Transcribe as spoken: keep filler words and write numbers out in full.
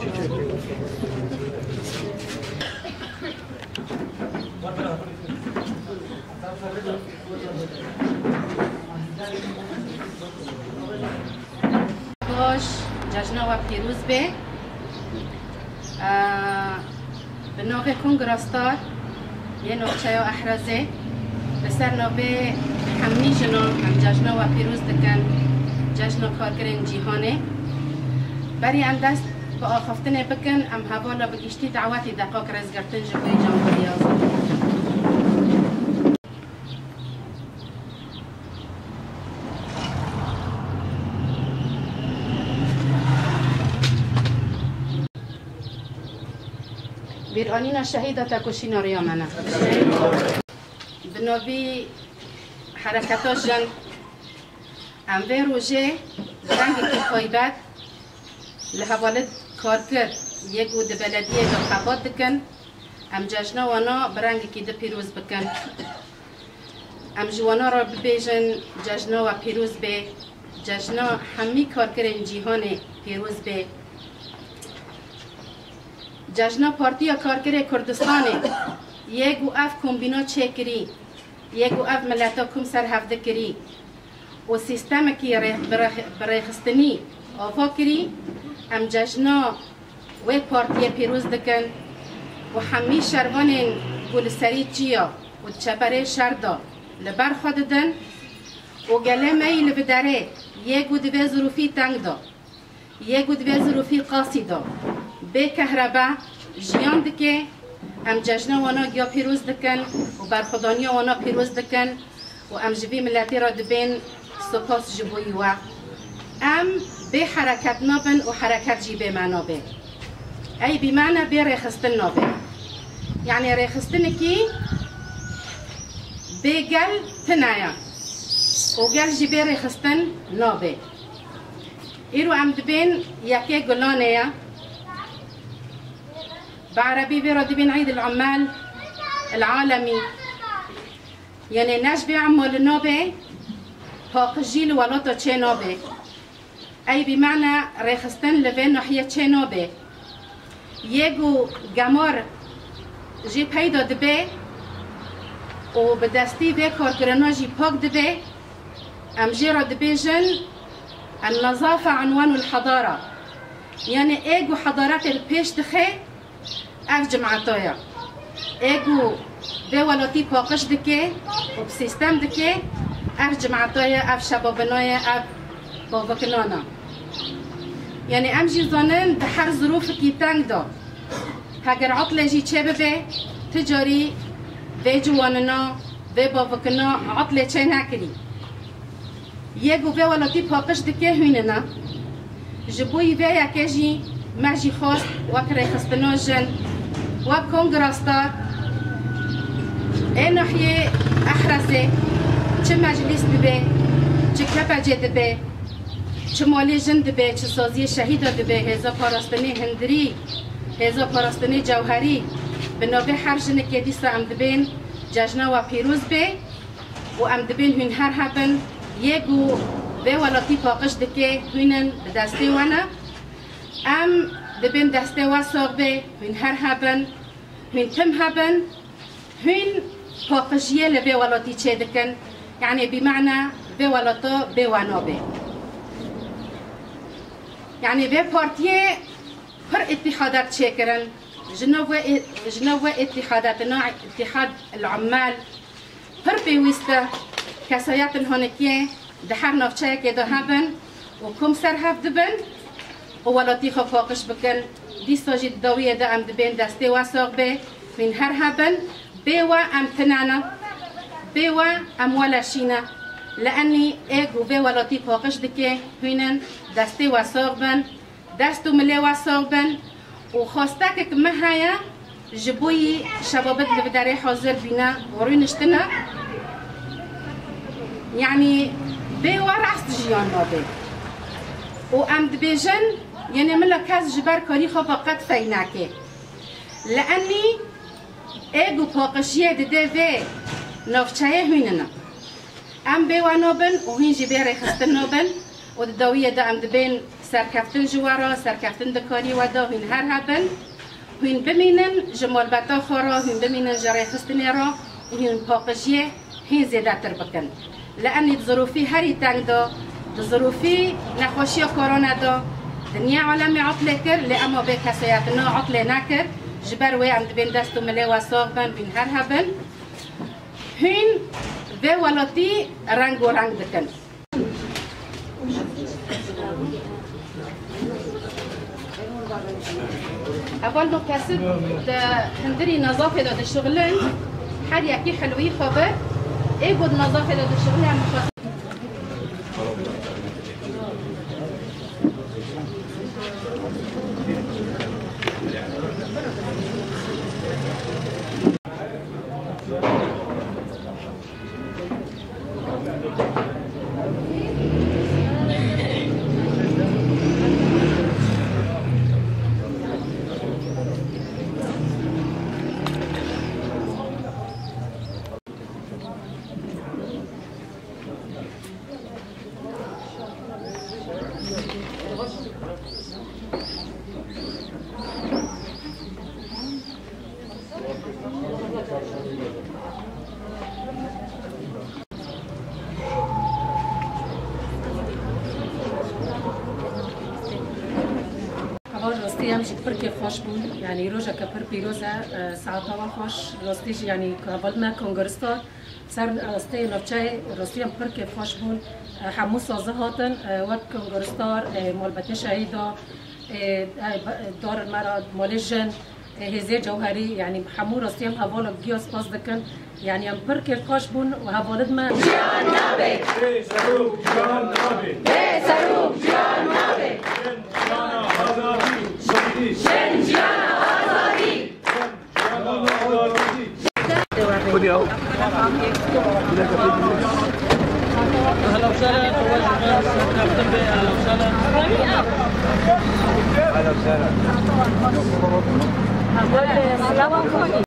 Baş, cejna we pîroz be. Eee, bi navê Kongra Star yê navçeya Ehrezê, li ser navê hemî jinan em cejna we pîroz dikin, Cejna Karkerên Cîhanê. Berî em dest bi axaftinê bikin, em hevala bi giştî dawetî deqak rêzgirtin ji bo Can Biryaz. Bîranîna şehîda tekoşîna riya me ne. Bi navî Hereketa Jin, em vê rojê bi rengekî taybet li hevalê karker yê ku di belediyê de xebat dikin, em cejna wana bi rengekî di pîroz bikin. Em ji wana re bibêjin, cejna we pîroz bê, cejna hemî karkerên cîhanê pîroz bê. Cejna Partiya Karkerê Kurdistanê yê ku ev kombîna çêkirî, yê ku ev mileta kum ser hevdi kirî û sîstemekî rê-, bi rê-, bi rêxistinî ava kirî, em cejna wê partiyê pîroz dikin û hemî şervanên ku li serî çiya û di çeperê şer de li ber xwe didin û gelê me yî li bi derê yê ku di vê zirûfî teng de, yê ku di vê zirûfî qasî de bê kehrebe jiyan dike, em cejna wana giya pîroz dikin û berxwedaniya wana pîroz dikin. Û em ji vî miletî re dibên spas ji bo wî we. Em bê hereket nabin û hereket jî bê me nabê. Ey bî me ne bê rêxistin nabê. Yanî rêxistinekî bê gel tune ye. Û gel jî bê rêxistin nabê. Îro em dibên yekê Gulanê ye. Bi erebî vê re dibên Eîd el-Ummal el-Alemî. Yanî ne ji vê ema li nabê, paqijî li welata çê nabê. Ey bî mane rêxistin li vê nahiyê çê nabê. Yê ku gemar jê peyda dibe û bi destî vê karkirina jî pak dibe, em jê re dibêjin, en-nezafe unwanul hadara. Yanî ê ku hadaretê li pêş dixe, ev cimata ye. Ê ku vê welatî paqij dike û bi sîstem dike, ev cimata ye, ev şebabina ye, ev bavikinan e. Yanî em jî zanin di her zirûfikî teng de heger etlê jî çêbibe, ti carî vê ciwanina, vê bavikina etlê çê nekirî. Yê ku vê welatî paqij dike hûn in e. Ji bo yî vê yekê jî me jî xwest wek rêxistina jin, wek Kongra Star, ê nahiyê Ehrezê çi meclîs dibe, çi kepecê dibe, çi malê jin dibe, çi saziyê şehîda dibe, hêza parastinê hundirî, hêza parastinê cewherî, bi navê her jinekê dîsa em dibên cejna we pîroz be. Û em dibên hûn her hebin, yê ku vê welatî paqij dike, hûn in, bi destê we ne. Em dibên destê we sax be, hûn her hebin, hûn tim hebin, hûn paqijiyê li vê welatî çêdikin. Yanî bî mane vê welata bê we nabe. Yanî vê partiyê pir îtîhadat çêkirin. Ji nav wê ê-, ji nav wê îtîhadatê na îtîhad el-ummal pir pêwîst e. Kesayetên hanekiyê di her navçeyekê de hebin û kom ser hev dibin û welatî xwe paqij bikin. Dîsa jî di dawiyê de em dibên destê we sax be, hûn her hebin. Bê we em tune ne, bê we em weleşî ne. Li enî ê ku vê welatî paqij dike, hûn in, destê we sax bin. Dest û milê we sax bin û xwestekek me heye ji bo yî şebabet li vê derê hazir bîne û rûniştine. Yanî bê we rast jiyan nabe. Û em dibêjin, yanî mila kes ji ber karî xwe ve qet fey nake. Li enî ê ku paqijiyê dide vê navçeyê hûn in. Em bê we nabin û hîn jî bê rêxistin nabin û di dawiyê de em dibên Serkeftin ji we re, serkeftin di karî we de hûn her hebin. Hûn bimînin ji malbeta xwe re, hûn bimînin ji rêxistinê re û hûn paqijiyê hîn zêdetir bikin. Li enî di zirûfî herî teng de, di zirûfî nexweşiya korona de, dinya alemê eqlê kir, lê ema bê kesayetina eqlê nekir. Ji ber wê em dibên dest û milê we sax bin, hûn her hebin. Hûn vê welatî reng û reng dikin. Heval no kesib di hundirî nezafê de dişixulin, her yekî hilwî xwe bir, ê ku di nezafê de dişixulin em dixwazin. Heval rastî em jî pir kêfxweş bûn. Yanî rojeke pir pîroz e, e, saeta we xweş. Rastî jî yanî heval me Kongeristar ser rastî navçeyê rastî em pir kêfxweş bûn. E, hemû sazî hatin, e, wek Kongeristar, e, malbetê şehîda, e, e, be-, dar me re malê jin, e, hêzê cewherî, yanî hemû rastî em hevala giya spas dikin. Yanî em pir kêfxweş bûn û hevalid me. Ciyan nabe. Bê serok ciyan nabe. Bê serok ciyan nabe. Jin ciyana azadî û şehîdî. Jin ciyana azadî. Jin ciyana azadî.